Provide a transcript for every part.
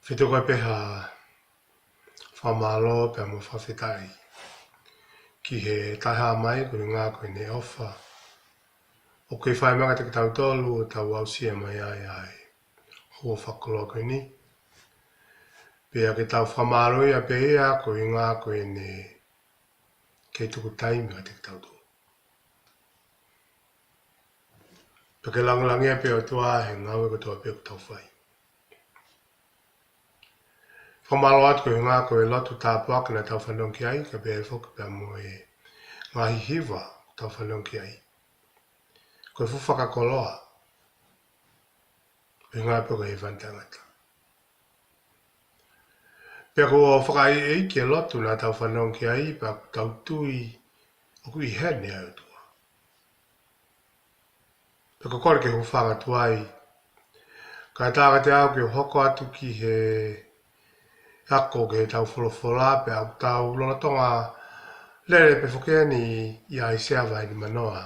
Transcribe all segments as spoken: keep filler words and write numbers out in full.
Fitu ko e peha fakamālō pea mo e fakafetaʻi ki he taʻehāmai ko e ngaahi ko ʻene ʻofa. ʻOku kei fai mai kiate kitautolu ʻo tau aʻusia mai ai ʻa e houa fakakoloa ko eni. Pea ke tau fakamālō ia pē ia ko e ngaahi ko ʻene kei tuku taimi kiate kitautolu. Pea ke langilangiʻia pē ʻOtua he ngāue kotoa pē ʻoku tau fai. Fakamālō atu ko e ngaahi ko e lotu tāpuaki naʻa tau fanongo ki ai, kae pehē foki pea mo e ngaahi hiva ʻoku tau fanongo ki ai. Ko e fuʻu fakakoloa, ko e ngaahi pē ko e hēvani taʻengata. Pea ko e fakaʻeiʻeiki e lotu naʻa tau fanongo ki ai, pea ʻoku tau tui ʻoku ʻi heni ʻa e ʻOtua. Pea ko e kole ke u hūfanga atu ai, kae ʻatā kiate au ke u hoko atu ki he ako ki heʻetau folofola, pea ʻoku tau lolotonga lele pē foki eni ʻi ʻAisea vahe nimanoa,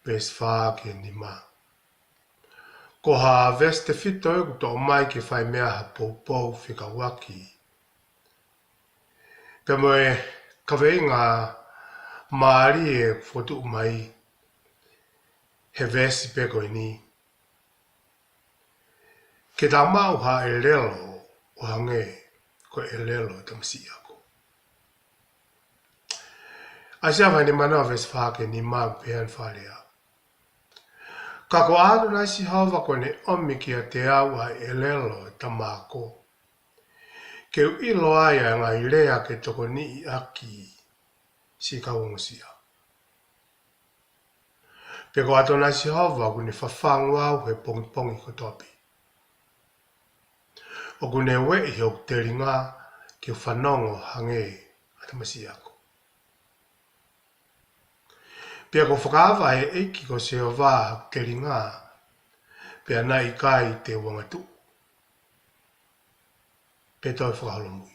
veesi fā ki he nima. Ko ha veesi tefito ʻoku toʻo mai ke fai mei ai ha poupou fekauʻaki pea mo e kaveinga mālie ʻoku fokotuʻu mai he veesi pē ko eni. Ke tau maʻu ha ʻelelo ʻo hangē ko e ʻelelo ʻo e tamasiʻi ako. ʻAisea vahe nimanoa veesi fā ki he nima, pehē ʻa e fakalea: Ka ko ʻAtonai Sihova kuo ne ʻomi kiate au ʻa e ʻelelo ʻo e tama ako, ke u ʻilo ai ʻa e ngaahi lea ke tokoniʻi ʻaki siʻi kau ongosia. Pea ko ʻAtonai Sihova ʻoku ne fafangu au he pongipongi kotoa pē. ʻOku ne ueʻi hoku telinga ke u fanongo hangē ha tamasiʻi ako. Pea kuo fakaava ʻe he ʻEiki ko Sihova hoku telinga, pea naʻe ʻikai te u angatuʻu pe toe fakaholomui.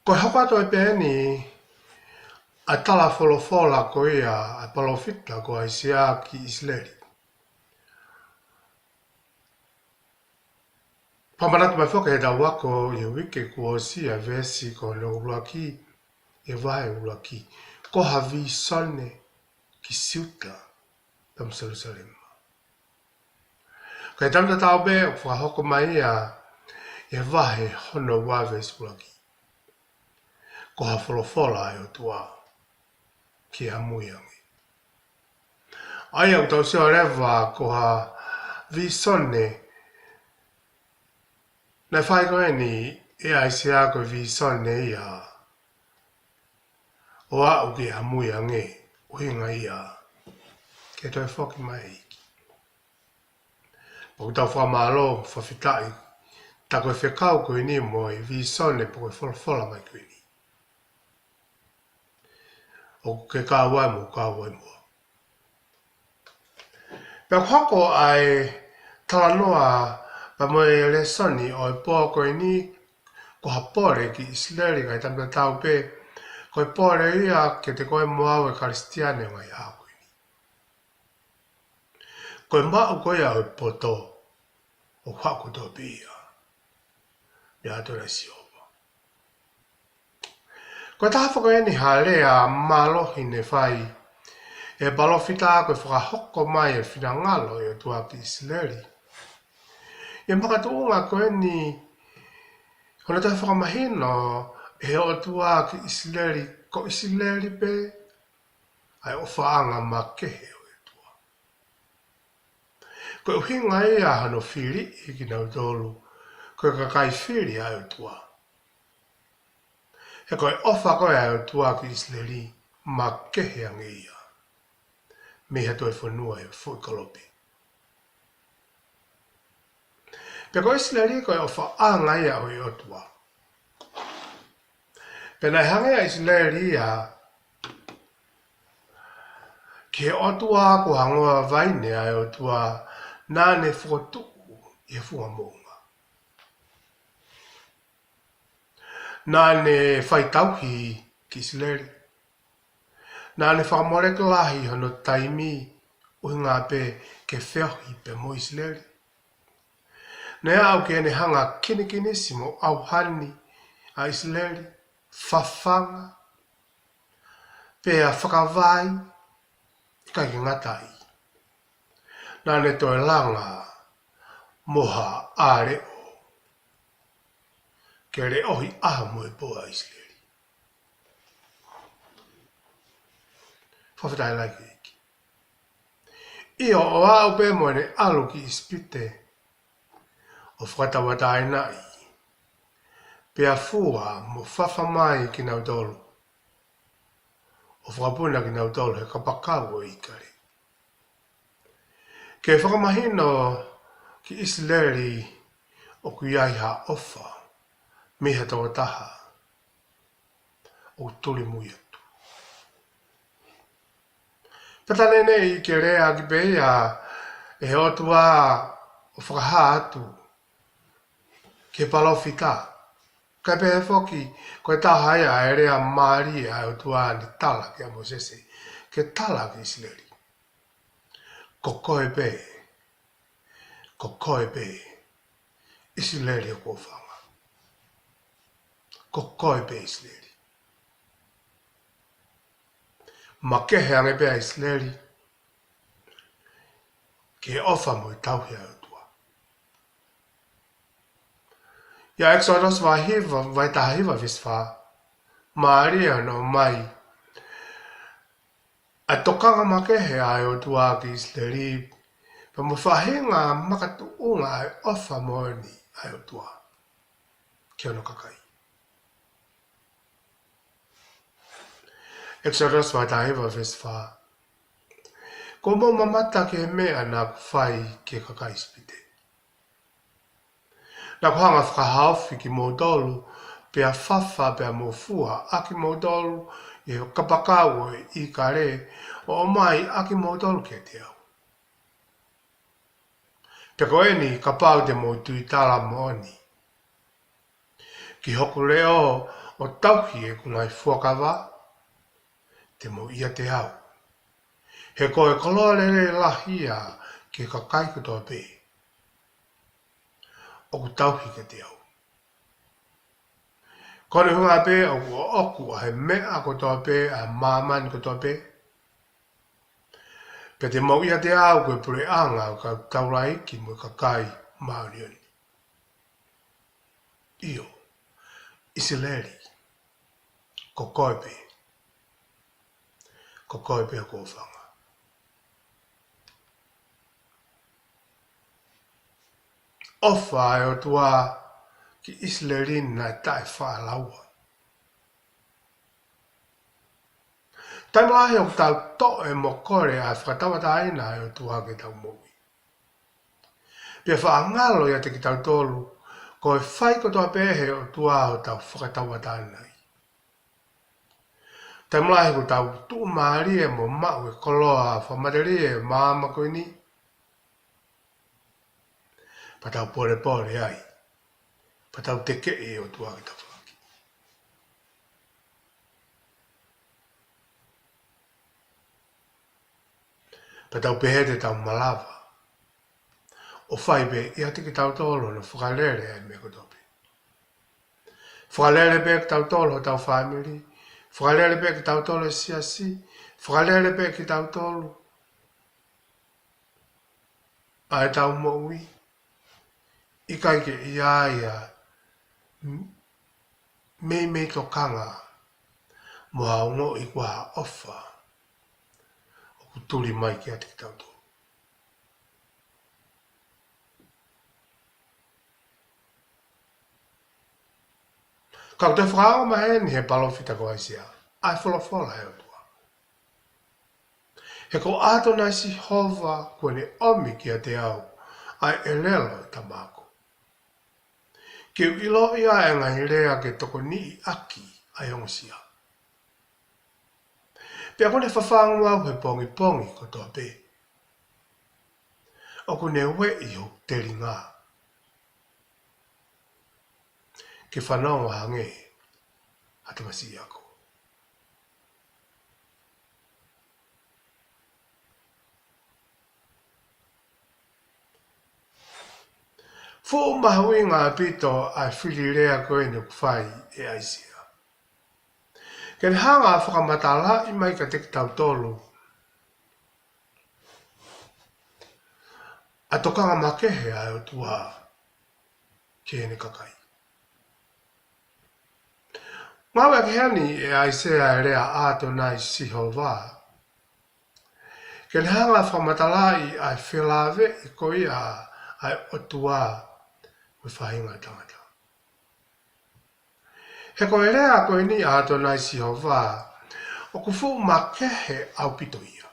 Ko e hoko atu ai pē eni ʻa e tala folofola ko ia ʻa e palōfita ko ʻAisea ki ʻIsileli. Fakamanatu mai foki heʻetau ako ʻi he uike kuo ʻosi ʻa e veesi ko hono ʻuluaki, ʻi he vahe ʻuluaki, ko ha vīsone ki Siuta pea mo Selusalema. Ka ʻi he taimi tatau pē ʻoku fakahoko mai ia ʻi he vahe hono ua veesi ʻuluaki, ko ha folofola ʻa e ʻOtua ki he ʻamui ange. ʻA ia ʻoku tau sio leva ko ha vīsone naʻe fai ko eni ʻe ʻAisea, ko e vīsone ia ʻo aʻu ki he ʻamui ange, ʻuhinga ia ke toe foki mai e ʻEiki. Pea ʻoku tau fakamālō, fakafetaʻi, tā ko e fekau ko eni mo e vīsone pe ko e folofola mai ko eni ʻoku ke kau ai mo au, kau ai mo au. Pea ʻoku hoko ʻa e talanoa pea mo e lēsoni ʻo e pō ko eni ko ha pole ki ʻIsileli, ka ʻi he taimi tatau pē ko e pole ia kiate koe mo au ʻa e Kalisitiane ʻo e ngaahi ʻaho ko eni. Ko e maʻu ko ia ʻo e poto ʻoku haʻu kotoa pē ia mei he ʻAtonai Sihova. Ko e taha foki eni ha lea mālohi naʻe fai ʻe he palōfita ko e fakahoko mai e finangalo ʻo e ʻOtua ki ʻIsileli. ʻI he makatuʻunga ko eni hono toe fakamahino ʻe he ʻOtua ki ʻIsileli, ko ʻIsileli pē ʻa e ʻofaʻanga makehe ʻo e ʻOtua. Ko e ʻuhinga ia hono filiʻi kinautolu ko e kakai fili ʻa e ʻOtua. He ko e ʻofa ko ē ʻa e ʻOtua ki ʻIsileli makehe ange ia mei ha toe fonua ʻi he foʻi kolope. Pea ko ʻIsileli ko e ʻofaʻanga ia ʻo e ʻOtua. Pea naʻe hanga ʻe ʻIsileli ia ki he ʻOtua ko ha ngoavaine ʻa e ʻOtua naʻa ne fokotuʻu ʻi he funga moʻunga. Naʻa ne fai tauhi ki ʻIsileli. Naʻa ne fakamoleki lahi hono taimi ʻuhinga pē ke feohi pē mo ʻIsileli. Naʻe aʻu ki heʻene hanga kinikinisi mo ʻauhani ʻa ʻIsileli, fafanga, pea fakavai, ʻikai ke ngata ai. Naʻa ne toe langa mo ha ʻā leʻo, ke leʻohi ʻaho mo e pō ʻa ʻIsileli. Fakafetaʻi lahi ki he ʻEiki. ʻIo, ʻo aʻu pē mo ʻene ʻalu ki ʻIsipite, ʻo fakatauʻatāinaʻi, pea fua mo fafa mai kinautolu, ʻo fakapuna kinautolu he kapakau ʻo e ʻīkale. Ke fakamahino ki ʻIsileli ʻoku ʻi ai ha ʻofa mei ha tokotaha ʻoku tuli mui atu. Pea taʻe ne ʻi ke lea ʻaki pē ia ʻe he ʻOtua ʻo fakahā atu ki he palōfita. Kae pehē foki, ko e taha ia ʻa e lea mālie ʻa e ʻOtua naʻe tala kia Mōsese ke tala ki ʻIsileli. Ko koe pē, ko koe pē, ʻIsileli ʻoku ou fanga. Ko koe pē ʻIsileli. Makehe ange pē ʻa ʻIsileli ki he ʻofa mo e tauhi ʻa e ʻOtua. ʻIa ʻEkisoto vahe hiva, vahe taha hiva veesi fā, mālie ʻa hono ʻomai ʻa e tokanga makehe ʻa e ʻOtua ki ʻIsileli, pea mo e faʻahinga makatuʻunga ʻa e ʻofa moʻoni ʻa e ʻOtua ki hono kakai. ʻEkisoto vahe taha hiva veesi fā. Kuo mou mamata ki he meʻa naʻa ku fai ki he kakai ʻIsipite. Naʻa ku hanga ʻo fakahaofi kimoutolu, pea fafa, pea mo fua ʻa kimoutolu ʻi he kapakau ʻo e ʻīkale, ʻo ʻomai ʻa kimoutolu kiate au. Pea ko eni, kapau te mou tuitala moʻoni ki hoku leʻo, ʻo tauhi ʻeku ngaahi fuakava, te mou ʻiate au. He ko e koloa lelei lahi ia ki he kakai kotoa pē ʻoku tauhi kiate au. Ko hono ʻuhinga pē ʻoku ʻoʻoku ʻa e meʻa kotoa pē ʻa māmani kotoa pē, pea te mou ʻiate au ko e puleʻanga ʻo e kau taulaʻeiki mo e kakai māʻoniʻoni. ʻIo, ʻIsileli, ko koe pē, ko koe pē ʻoku ou fanga. ʻOfa ʻa e ʻOtua ki ʻIsileli naʻe taʻefaʻalaua. Taimi lahi ʻoku tau toʻe mo kole ʻa e fakatauʻatāina ʻa e ʻOtua ki heʻetau moʻui. Pea faʻa ngalo ʻiate kitautolu ko e fai kotoa pē ʻe he ʻOtua hotau fakatauʻatāinaʻi. Taimi lahi ʻoku tau tuʻumālie mo maʻu e koloa fakamatelie ʻo e māmani ko eni, pea tau polepole ai, pea tau tekeʻi e ʻOtua ke tau fakaki. Pea tau pehē te tau malava ʻo fai pē ʻiate kitautolu hono fakalele ʻa e meʻa kotoa pē. Fakalele pē kitautolu hotau fāmili, fakalele pē kitautolu e siasi, fakalele pē kitautolu ʻa ʻetau moʻui, ʻikai ke ʻi ai ha m-, meimei tokanga mo ha ongoʻi ko ha ʻofa ʻoku tuli mai kiate kitautolu. Ka ʻoku toe fakaongo mai heni ʻe he palōfita ko ʻAisea ʻa e folofola ʻa e ʻOtua. He ko ʻAtonai Sihova kuo ne ʻomi kiate au ʻa e ʻelelo ʻo e tama ako, ke u ʻiloʻi ʻa e ngaahi lea ke tokoniʻi ʻaki ʻa e ongosia. Pea ʻoku ne fafangu au he pongipongi kotoa pē. ʻOku ne ueʻi hoku telinga ke fanongo hangē ha tamasiʻi ako. Fuʻu mahuʻinga ʻaupito ʻa e fili lea ko eni ʻoku fai ʻe ʻAisea. Ke ne hanga ʻo fakamatalaʻi mai kiate kitautolu ʻa e tokanga makehe ʻa e ʻOtua ki heʻene kakai. Ngāueʻaki heni ʻe ʻAisea e lea ʻAtonai Sihova, ke ne hanga ʻo fakamatalaʻi ʻa e felāveʻi ko ia ʻa e ʻOtua mo e faʻahinga ʻo e tangata. He ko e lea ko eni ʻAtonai Sihova, ʻoku fuʻu makehe ʻaupito ia.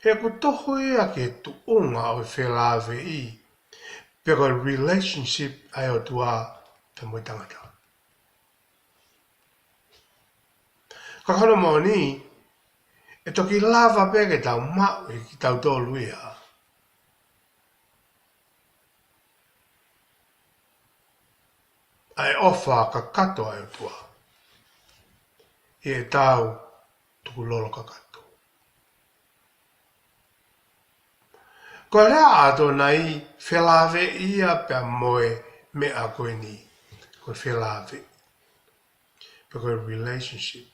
He ʻoku tohu ia ki he tuʻunga ʻo e felāveʻi, pe ko e relationship ʻa e ʻOtua pea mo e tangata. Ka ko hono moʻoni, ʻe toki lava pē ke tau maʻu ʻe kitautolu ia ʻa e ʻofa kakato ʻa e ʻOtua ʻi heʻetau tukulolo kakato. Ko e lea ʻAtonai felāveʻi ia pea mo e meʻa ko eni, ko e felāveʻi, pe ko e relationship.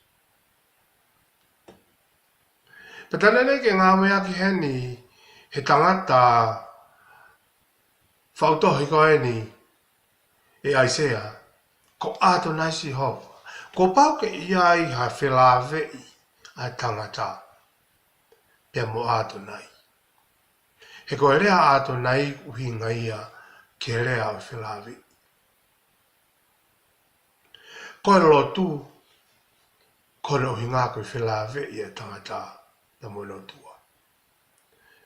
Pea talange ke ngāueʻaki heni he tangata faʻutohi ko eni ʻe ʻAisea, ko ʻAtonai Sihova. Kuo pau ke ʻi ai ha felāveʻi ʻa e tangata pea mo ʻAtonai. He ko e lea ʻAtonai ʻuhinga ia ki he lea ʻo e felāveʻi. Ko e lotu, ko hono ʻuhinga ko e felāveʻi ʻa e tangata pea mo hono ʻOtua.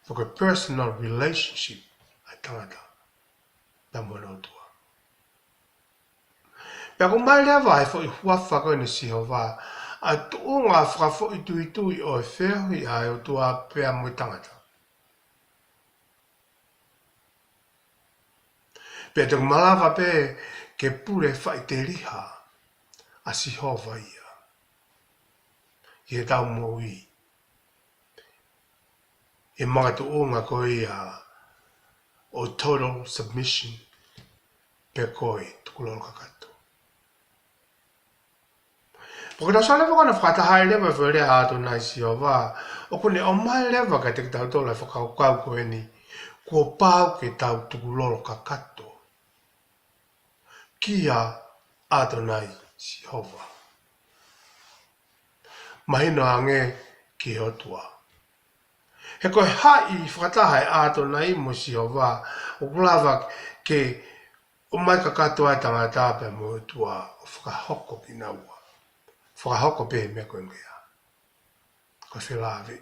Ko e personal relationship ʻa e tangata pea mo hono ʻOtua. Pea ʻoku ʻomai leva ʻe he foʻi huafa ko eni Sihova ʻa e tuʻunga fakafoʻituitui ʻo e feohi ʻa e ʻOtua pea mo e tangata. Pea toki malava pē ke pule faʻiteliha ʻa Sihova ia ʻi heʻetau moʻui, ʻi he makatuʻunga ko ia ʻo e total submission, pe ko e tukulolo kakato. Pea ko e tau sio leva ko ena fakataha ai leva e foʻi lea ʻAtonai Sihova, ʻoku ne ʻomai leva kiate kitautolu e fakakaukau ko eni, kuo pau ke tau tukulolo kakato kia ʻAtonai Sihova. Mahino ange ki he ʻOtua. He ko e haʻi fakataha ʻa ʻAtonai mo Sihova, ʻoku lava ke ʻomai kakato ʻa e tangata pea mo e ʻOtua ʻo fakahoko kinaua. Fakahoko pē meʻa ko eni ia. Ko e felāveʻi.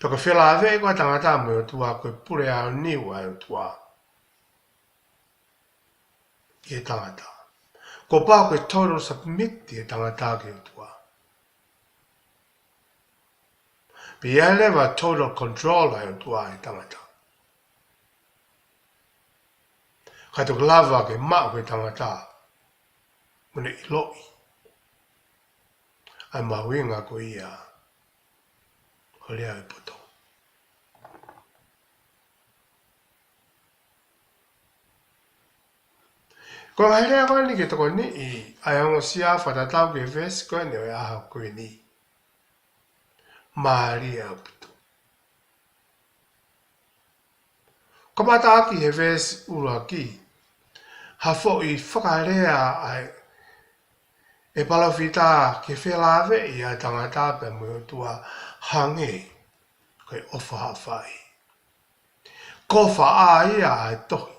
Pea ko e felāveʻi ko ē ʻa e tangata mo e ʻOtua, ko e pule aoniu ʻa e ʻOtua ʻi he tangata. Kuo pau ke total submit ʻa e tangata ki he ʻOtua. Pea ʻi ai leva total control ʻa e ʻOtua ʻi he tangata. Ka toki lava ke maʻu ʻe he tangata mo ne ʻiloʻi ʻa e mahuʻinga ko ia ʻo e lea ʻo e poto. Ko e ngaahi lea ko eni ke tokoniʻi ʻa e ongosia fakatatau ki he veesi ko eni ʻo e ʻaho ko eni. Mālie ʻaupito. Kamataʻaki he veesi ʻuluaki, ha foʻi fakalea ʻa e palōfita ki he felāveʻi ʻa e tangata pea mo e ʻOtua, hangē ko e ʻofa ʻa e faʻē. Ko e faʻē ia ʻa e tohi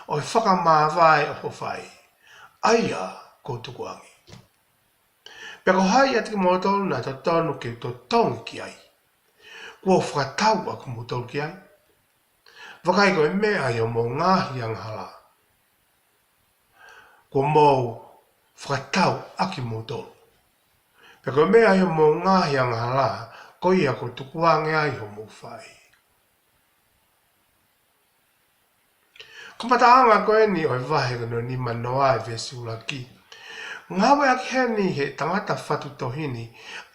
ʻo e fakamāvae ʻo hoʻo faʻē, ʻa ia kuo u tukuange. Pea ko hai ʻiate kimoutolu naʻe totonu ke u totongi ki ai, kuo u fakatau ʻa kimoutolu ki ai? Vakai, ko e meʻa ʻi hoʻomou ngaahi angahala kuo mou fakatau ʻa kimoutolu. Pea ko e meʻa ʻi hoʻomou ngaahi angahala, ko ia kuo u tukuange ai hoʻomou faʻē. Kamataʻanga ko eni ʻo e vahe ko hono nimanoa ʻi he veesi ʻuluaki, ngāueʻaki heni ʻe he tangata faʻu tohi ni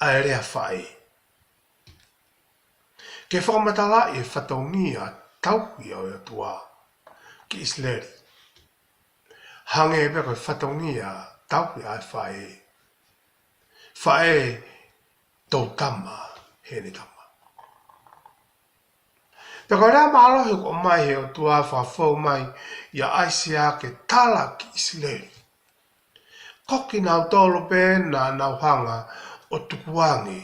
ʻa e lea faʻē ke fakamatalaʻi e fatongia tauhi ʻa e ʻOtua ki ʻIsileli. Hangē pē ko e fatongia tauhi ʻa e faʻē. Faʻē toutama heʻene tama. Pea ko e lea mālohi kuo ʻomai he ʻOtua fakafou mai ʻia ʻAisea ke tala ki ʻIsileli. Ko kinautolu pē naʻa nau hanga ʻo tukuange.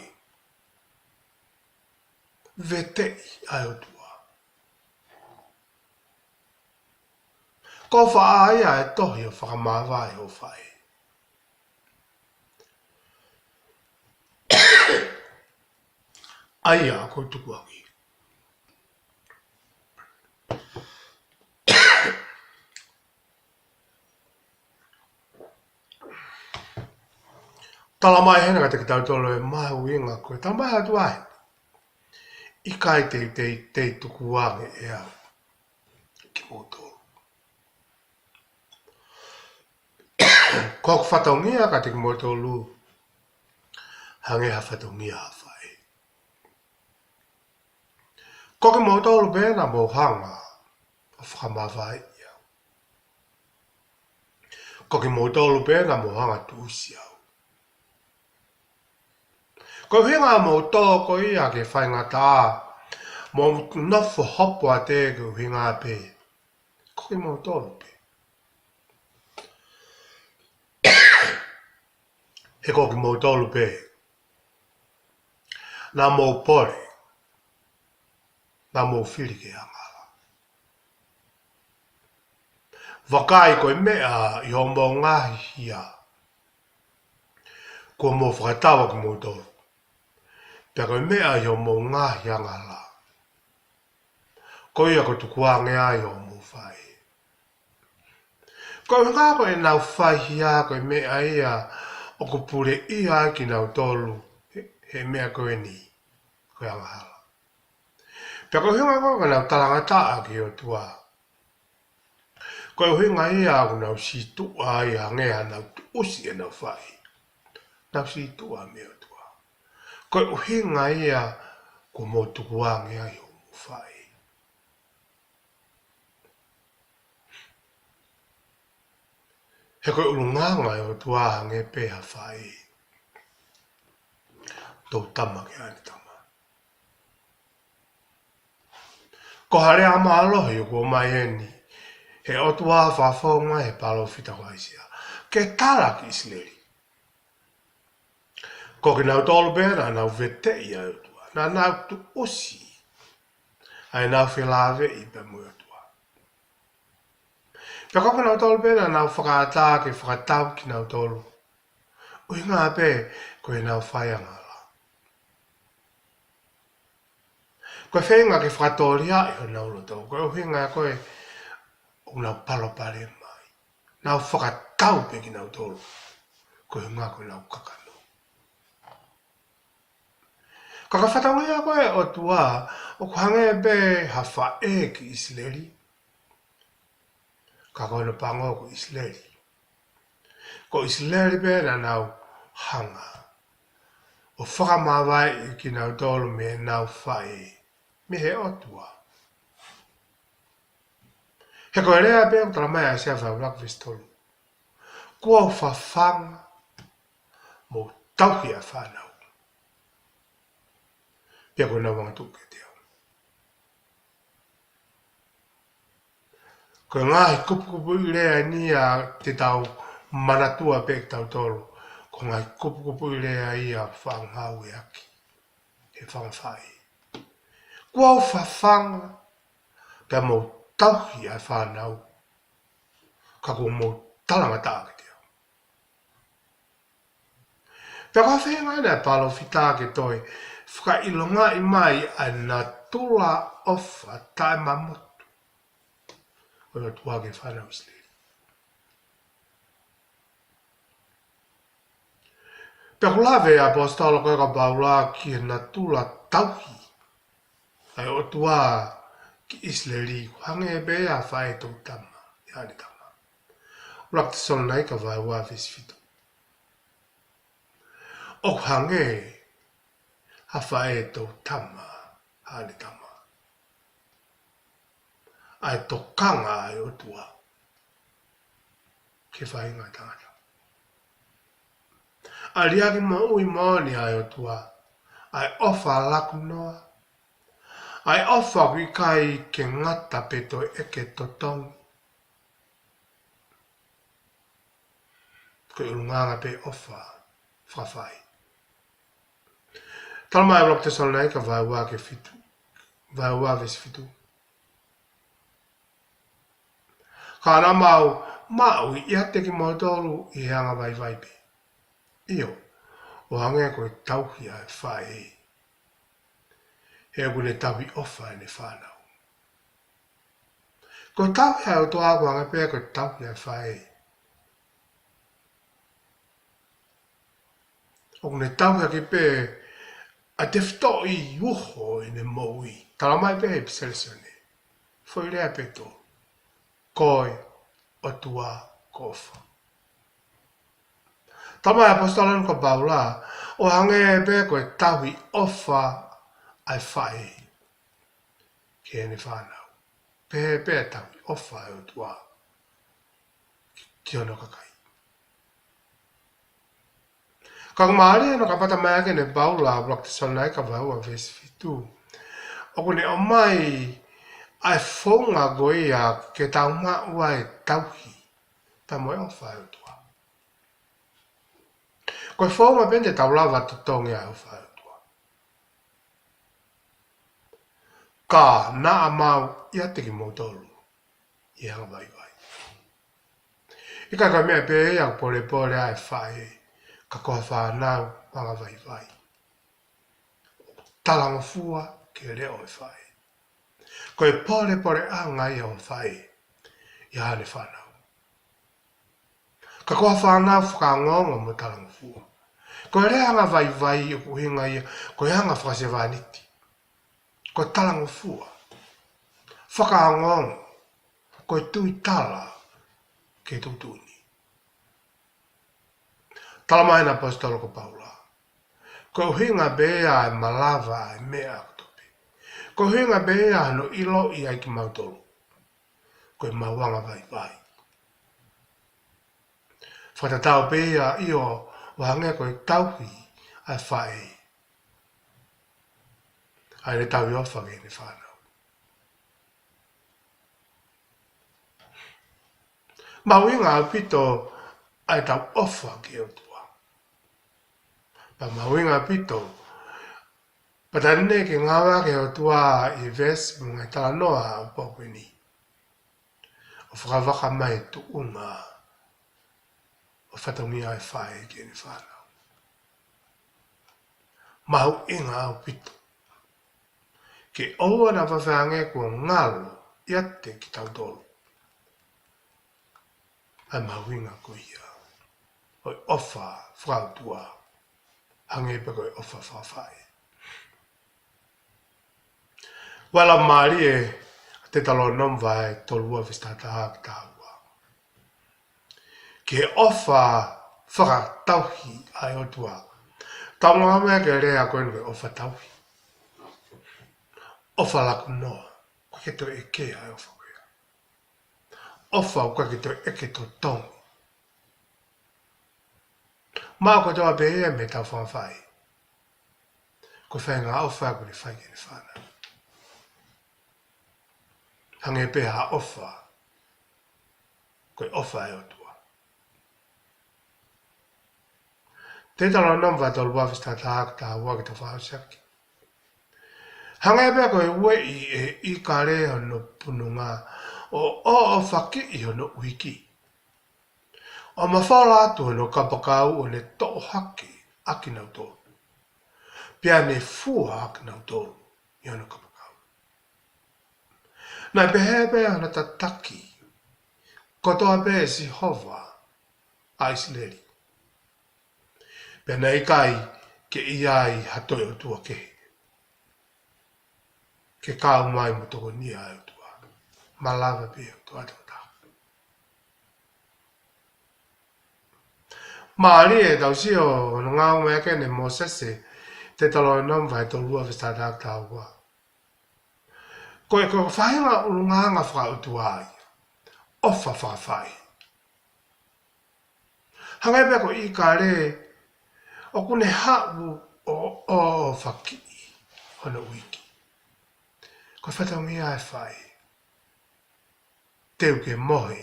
Veteʻi ʻa e ʻOtua. Ko e faʻē ia ʻa e tohi ʻo fakamāvae ʻo faʻē. ʻA ia ko e tukuange. Tala mai hena kiate kitautolu ʻe mahuʻinga ko e tala mai ʻa e ʻOtua ē. ʻIkai te, te, te tukuange ʻe au kimoutolu. Ko hoku fatongia kiate kimoutolu, hangē ha fatongia ha faʻē. Ko kimoutolu pē naʻa mou hanga ʻo fakamāvaeʻi au. Ko kimoutolu pē naʻa mou hanga ʻo tuʻusi au. Ko e ʻuhinga ʻemau tō ko ia ki he faingataʻa, mo nofo hopoate ko e ʻuhinga pē. Ko kimoutolu pē. He ko kimoutolu pē naʻa mou pole, naʻa mou fili ke angahala. Vakai ko e meʻa ʻi hoʻomou ngaahi hia kuo mou fakatau ʻa kimoutolu. Pea ko e meʻa ʻi hoʻomou ngaahi angahala, ko ia kuo tukuange ai hoʻomou faʻē. Ko e ʻuhinga ko ʻenau fai hia ko e meʻa ia ʻoku puleʻi ai kinautolu he, he meʻa ko eni, ko e angahala. Pea ko e ʻuhinga ko ē ʻoku nau talangataʻa ki he ʻOtua. Ko e ʻuhinga ia ʻoku nau sītuʻa ai hangē ha nau tuʻusi ʻenau faʻē. Nau sītuʻa mei he ʻOtua. Ko e ʻuhinga ia kuo mou tukuange ai hoʻomou faʻē. He ko e ʻulungaanga ʻo e ʻOtua hangē pē ha faʻē toutama ki haʻane tama. Ko ha lea mālohi ʻoku ʻomai eni he ʻOtua fakafou mai he palōfita ko ʻAisea ke tala ki ʻIsileli. Ko kinautolu pē naʻa nau veteʻi ʻa e ʻOtua, naʻa nau tuʻusi ʻa ʻenau felāveʻi pea mo e ʻOtua. Pea ko kinautolu pē naʻa nau fakaʻatā ke fakatau kinautolu, ʻuhinga pē ko ʻenau faiangahala. Ko e feinga ke fakatōliaʻi honau loto, ko e ʻuhinga ko ē ʻoku nau palopalema ai. Nau fakatau pē kinautolu, ko e ʻuhinga ko ʻenau kakano. Ka ko e fatongia ko ē ʻo e ʻOtua, ʻoku hangē pē ha faʻē ki ʻIsileli. Ka ko hono pango ko ʻIsileli. Ko ʻIsileli pē naʻa nau hanga ʻo fakamāvaeʻi kinautolu mei heʻenau faʻē mei he ʻOtua. He ko e lea pē ʻoku tala mai ʻAisea vahe ʻuluaki veesi tolu. Kuo u fafanga mo tauhi ʻa e fānau. Pea kuo nau angatuʻu kiate au. Ko e ngaahi kupukupuʻi lea eni ia te tau manatua pē kitautolu. Ko e ngaahi kupukupuʻi lea ia fakangāueʻaki he fanga faʻē. Kuo u fafanga, pea mo tauhi ʻa e fānau. Ka kuo mou talangataʻa kiate au. Pea ko e feinga ena ʻa e palōfita ke toe fakaʻilongaʻi mai ʻa e natula ʻofa taʻemamotu ʻo e ʻOtua ki he fānau ʻIsileli. Pea ʻoku lave ʻa e ʻaposetolo ko ē ko Paula ki he natula tauhi ʻa e ʻOtua ki ʻIsileli, ʻoku hangē pē ha faʻē toutama ki haʻane tama. ʻUluaki Tesalonaika vahe ua veesi fitu. ʻOku hangē ha faʻē toutama ki haʻane tama. ʻa e tokanga ʻa e ʻOtua ki he faʻahinga ʻo e tangata. ʻA e liʻaki moʻui moʻoni ʻa e ʻOtua, ʻa e ʻofa laku noa, ʻa e ʻofa ʻoku ʻikai ke ngata pe toe ʻeke totongi. Ko e ʻulungaanga pē ʻofa fakafai. Talamai ʻe ʻuluaki Tesalonaika vahe ua ki he fitu, vahe ua veesi fitu. Ka naʻa mau maʻu ʻiate kimoutolu ʻi he anga vaivai pē. ʻIo, ʻo hangē ko e tauhi ʻa e faʻē, he ʻoku ne tauhi ʻofa ʻene fānau. Ko e tauhi ʻa e ʻOtua ʻoku hangē pē ko e tauhi ʻa e faʻē. ʻOku ne tauhi ʻaki pē ʻa e tefitoʻi uho ʻene moʻui. Talamai pē ʻe he ʻipiseli Sione, foʻi lea pē ʻe tolu: Ko e ʻOtua ko ʻofa. Talamai ʻe he ʻaposetolo ko Paula, ʻo hangē pē ko e tauhi ʻofa ʻa e faʻē ki heʻene fānau, pehē pē ʻa e tauhi ʻofa ʻa e ʻOtua ki hono kakai. Ka ʻoku mālie hono kamata mai ʻaki ʻe Paula ʻuluaki Tesalonaika vahe ua veesi fitu, ʻoku ne ʻomai ʻa e founga ko ia ke tau maʻu ai e tauhi pea mo e ʻofa ʻa e ʻOtua. Ko e founga pē eni te tau lava ʻo totongi ai e ʻofa ʻa e ʻOtua. Ka naʻa mau ʻiate kimoutolu ʻi he anga vaivai. ʻIkai ko e meʻa pē ia ʻoku polepole ai e faʻē, ka ko ha fānau anga vaivai. Talangofua ki he leʻo ʻo e faʻē. Ko e polepoleʻanga ia ʻo e faʻē ʻi haʻane fānau. Ka ko ha fānau fakaongoongo mo talangofua. Ko e lea anga vaivai ʻoku ʻuhinga ia ko e anga fakasevāniti. Ko e talangofua, fakaongoongo, ko e tuitala ki he tuʻutuʻuni. Talamai ʻe he ʻaposetolo ko Paula, ko e ʻuhinga pē ia ʻa e malava ʻa e meʻa kotoa pē. Ko e ʻuhinga pē ia hono ʻiloʻi ai kimautolu ko ʻemau anga vaivai. Fakatatau pē ia, ʻio, ʻo hangē ko e tauhi ʻa e faʻē, ʻa ʻene tauhi ʻofa ki heʻene fānau. Mahuʻinga ʻaupito ʻa ʻetau ʻofa ki he ʻOtua. Pea mahuʻinga ʻaupito, pea taʻe ne ke ngāueʻaki e ʻOtua ʻi he veesi mo e ngaahi talanoa ʻo e pō ko eni, ʻo fakavaka mai e tuʻunga ʻo e fatongia ʻo e faʻē ki heʻene fānau. Mahuʻinga ʻaupito ke ʻoua naʻa fafange kuo ngalo ʻiate kitautolu ʻa e mahuʻinga ko ia ʻo e ʻofa fakaʻotua, hangē pē ko e ʻofa fakafaʻē. Vahe laumālie ʻa Teutalōnome vahe tolu ua veesi taha taha ki he taha ua. Ki he ʻofa fakatauhi ʻa e ʻOtua. Tau ngāueʻaki e lea ko eni ko e ʻofa tauhi. ʻOfa laku noa, ʻoku ʻikai ke toe ʻeke ʻa e ʻofa ko ia. ʻOfa ʻoku ʻikai ke toe ʻeke totongi. Maʻu kotoa pē ia mei heʻetau fanga faʻē. Ko e faʻahinga ʻofa ʻoku ne fai ki heʻene fānau. Hangē pē ha ʻofa, ko e ʻofa ʻa e ʻOtua. Teutalōnome vahe tolu ua veesi taha taha ki he taha ua ke tau fakaʻosi ʻaki. Hangē pē ko e ueʻi ʻe he ʻīkale hono pununga, ʻo ʻoʻofakiʻi hono ʻuhiki, ʻo mafola atu hono kapakau ʻo ne toʻo hake ʻa kinautolu, pea ne fua ʻa kinautolu ʻi hono kapakau. Naʻe pehē pē hono tataki kotoa pē ʻe Sihova ʻa ʻIsileli. Pea naʻe ʻikai ke ʻi ai ha toe ʻotua kehe ke kau mai mo tokonia ʻa e ʻOtua. Malava pē ʻa e ʻOtua tokotaha. Mālie ʻetau sio hono ngāueʻaki ʻe Mōsese, Teutalōnome vahe tolu ua veesi taha taha ki he taha ua. Ko e, ko e faʻahinga ʻulungaanga fakaʻotua ia. ʻOfa fakafaʻahi. Hangē pē ko ʻIkale, ʻoku ne haʻu ʻo, ʻo, ʻo fakiʻi hono ʻuhiki. Ko e fatongia e fai. Teu ke mohe,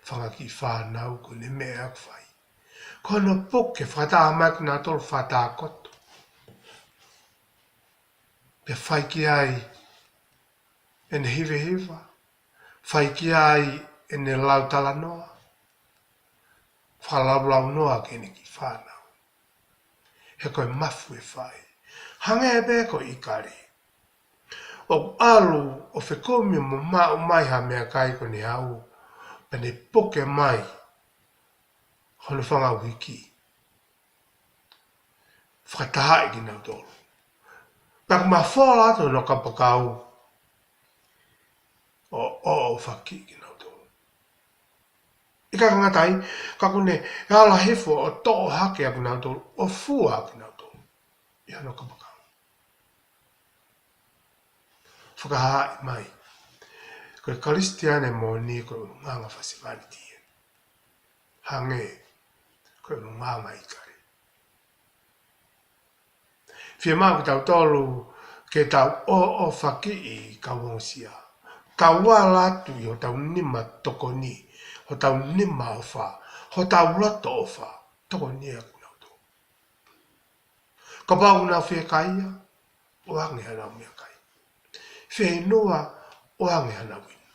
fanga kiʻi fānau ko ʻene meʻa ʻoku fai. Ko hono puke fakataha mai kinautolu fakatākoto. Pea fai ki ai ʻene hivehiva, fai ki ai ʻene lau talanoa, fakalaulaunoa ki heʻene kiʻi fānau. He ko e mafu e fai. Hangē pē ko ʻIkale. ʻOku ʻalu ʻo fekumi mo maʻu mai ha meʻakai ko ʻene haʻu, pea ne puke mai hono fanga ʻuhiki. Fakatahaʻi kinautolu. Pea ʻoku mafola atu hono kapakau ʻo, ʻo, ʻo fakiʻi kinautolu. ʻIkai ke ngata ai, ka ʻoku ne ala hifo ʻo toʻo hake ʻa kinautolu, ʻo fua ʻa kinautolu ʻi hono kapakau. Fakahaaʻi mai. Ko e Kalisitiane moʻoni ko e ʻulungaanga fakasevāniti ia. Hangē ko e ʻulungaanga ʻIkale. Fiemaʻu kitautolu ke tau ʻoʻofakiʻi kau ongosia. Tau ala atu ʻi hotau nima tokoni, hotau nima ʻofa, hotau loto ʻofa, tokoni ʻa kinautolu. Kapau ʻoku nau fiekaia, ʻoange hanau meʻakai. Fieinua, ʻoange hanau inu.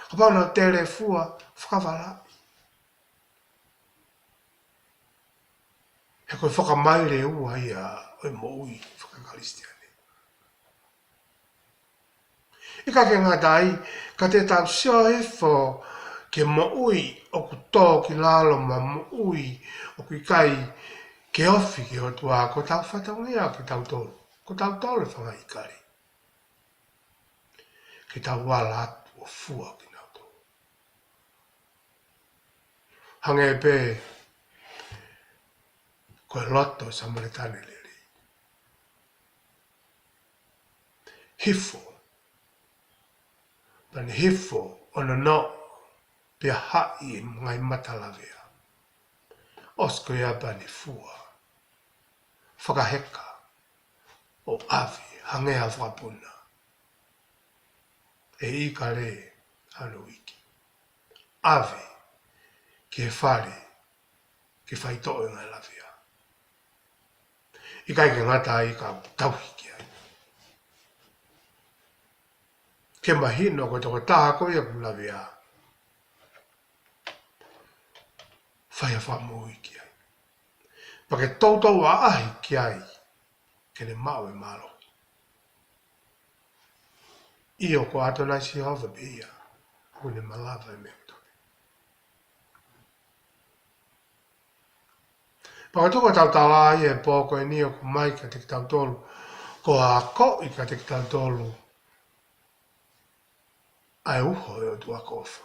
Kapau ʻoku nau telefua, fakavalaʻi. He ko e fakamaile ua ia ʻo e moʻui fakakalisitiane. ʻIkai ke ngata ai, ka te tau sio hifo ki he moʻui ʻoku tō ki lalo mo e moʻui ʻoku ʻikai ke ofi ki he ʻOtua, ko hotau fatongia kitautolu, ko kitautolu e fanga ʻIkale. Ke tau ala atu ʻo fua kinautolu. Hangē pē ko e loto Samaletane lelei. Hifo. Pea ne hifo ʻo nonoʻo pea haʻi e ngaahi mata lavea. ʻOsi ko ia pea ne fua. Fakaheka ʻo ʻave, hangē ha fakapuna. ʻE ʻIkale, ʻalu ʻo ʻuhiki. ʻAve ki he fale, ke faitoʻo e ngaahi lavea. ʻIkai ke ngata ai ka tauhi ki ai. Ke mahino ko e tokotaha ko ia ʻoku lavea, fai ha fakamoʻui ki ai. Pea ke toutou ʻaʻahi ki ai, ke ne maʻu e mālohi. ʻIo, ko ʻAtonai Sihova pē ia, ʻoku ne malava e meʻa kotoa pē. Pea ko e tuʻu ʻa e tautala ia he pō ko eni ʻoku ʻomai kiate kitautolu, ko e akoʻi kiate kitautolu ʻa e uho ʻo e ʻOtua ko e ʻofa.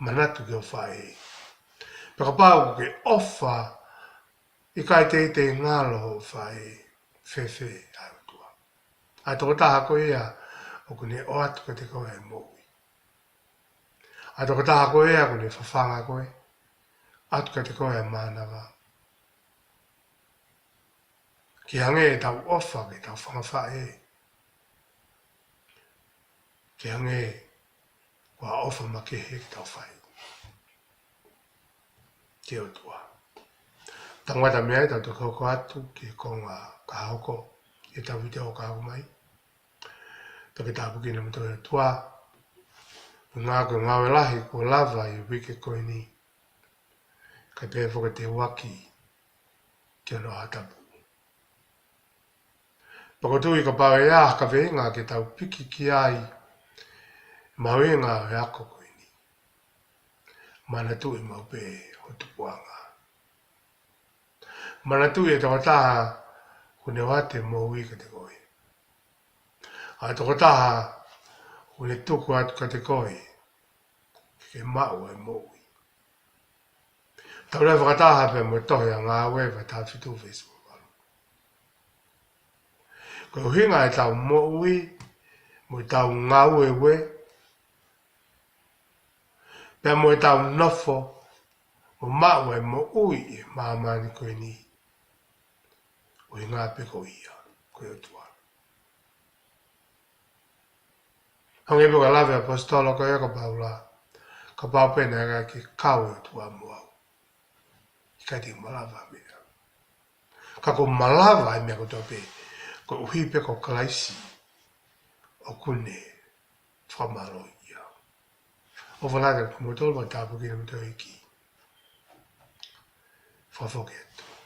Manatu ki hoʻo faʻē. Pea kapau ʻoku ke ʻofa, ʻikai teitei ngalo hoʻo faʻē, fēfē ʻa e ʻOtua? ʻA e tokotaha ko ia ʻoku ne ʻoatu kiate koe e moʻui. ʻA e tokotaha ko ia ʻoku ne fafanga koe, ʻoatu kiate koe e mānava. Ke hangē ʻetau ʻofa ki heʻetau fanga faʻē, ke hangē ko ha ʻofa makehe ke tau fai ki he ʻOtua. Tangutu mei ai, tau toki hoko atu ki he konga ka hoko, ʻetau vitiō ka hoko mai. Toki tāpuekina kimoutolu ʻe he ʻOtua. Ngā ko e ngāue lahi kuo lava ʻi he uike ko eni. Kae pehē foki e teuaki ki hono ʻaho tapu. Pea ʻoku ou tui kapau ʻe ʻi ai ha kaveinga ke tau piki ki ai, mahuʻinga ʻo e ako ko eni. Manatuʻi maʻu pē ho tupuʻanga. Manatuʻi e tokotaha ʻoku ne ʻoatu e moʻui kiate koe. ʻA e tokotaha ʻoku ne tuku atu kiate koe, ke maʻu e moʻui. Tau lea fakataha pea mo e tohi ʻa Ngāue vahe taha fitu veesi uavalu. Ko e ʻuhinga ʻetau moʻui, mo ʻetau ngāue, pea mo ʻetau nofo, ʻo maʻu ʻa e moʻui ʻi he māmani ko eni, ʻuhinga pē ko ia, ko e ʻOtua. Hangē pē ko e lave ʻa e ʻaposetolo ko ia ko Paula, kapau pē naʻe ʻikai ke kau e ʻOtua mo au, ʻikai te u malava ha meʻa. Ka ʻoku ou malava ʻa e meʻa kotoa pē, koeʻuhi pē ko Kalaisi ʻoku ne fakamālōʻia au. ʻOfa lahi kiate kimoutolu, mo e tāpuaki ʻa e ʻEiki. Fakafoki atu.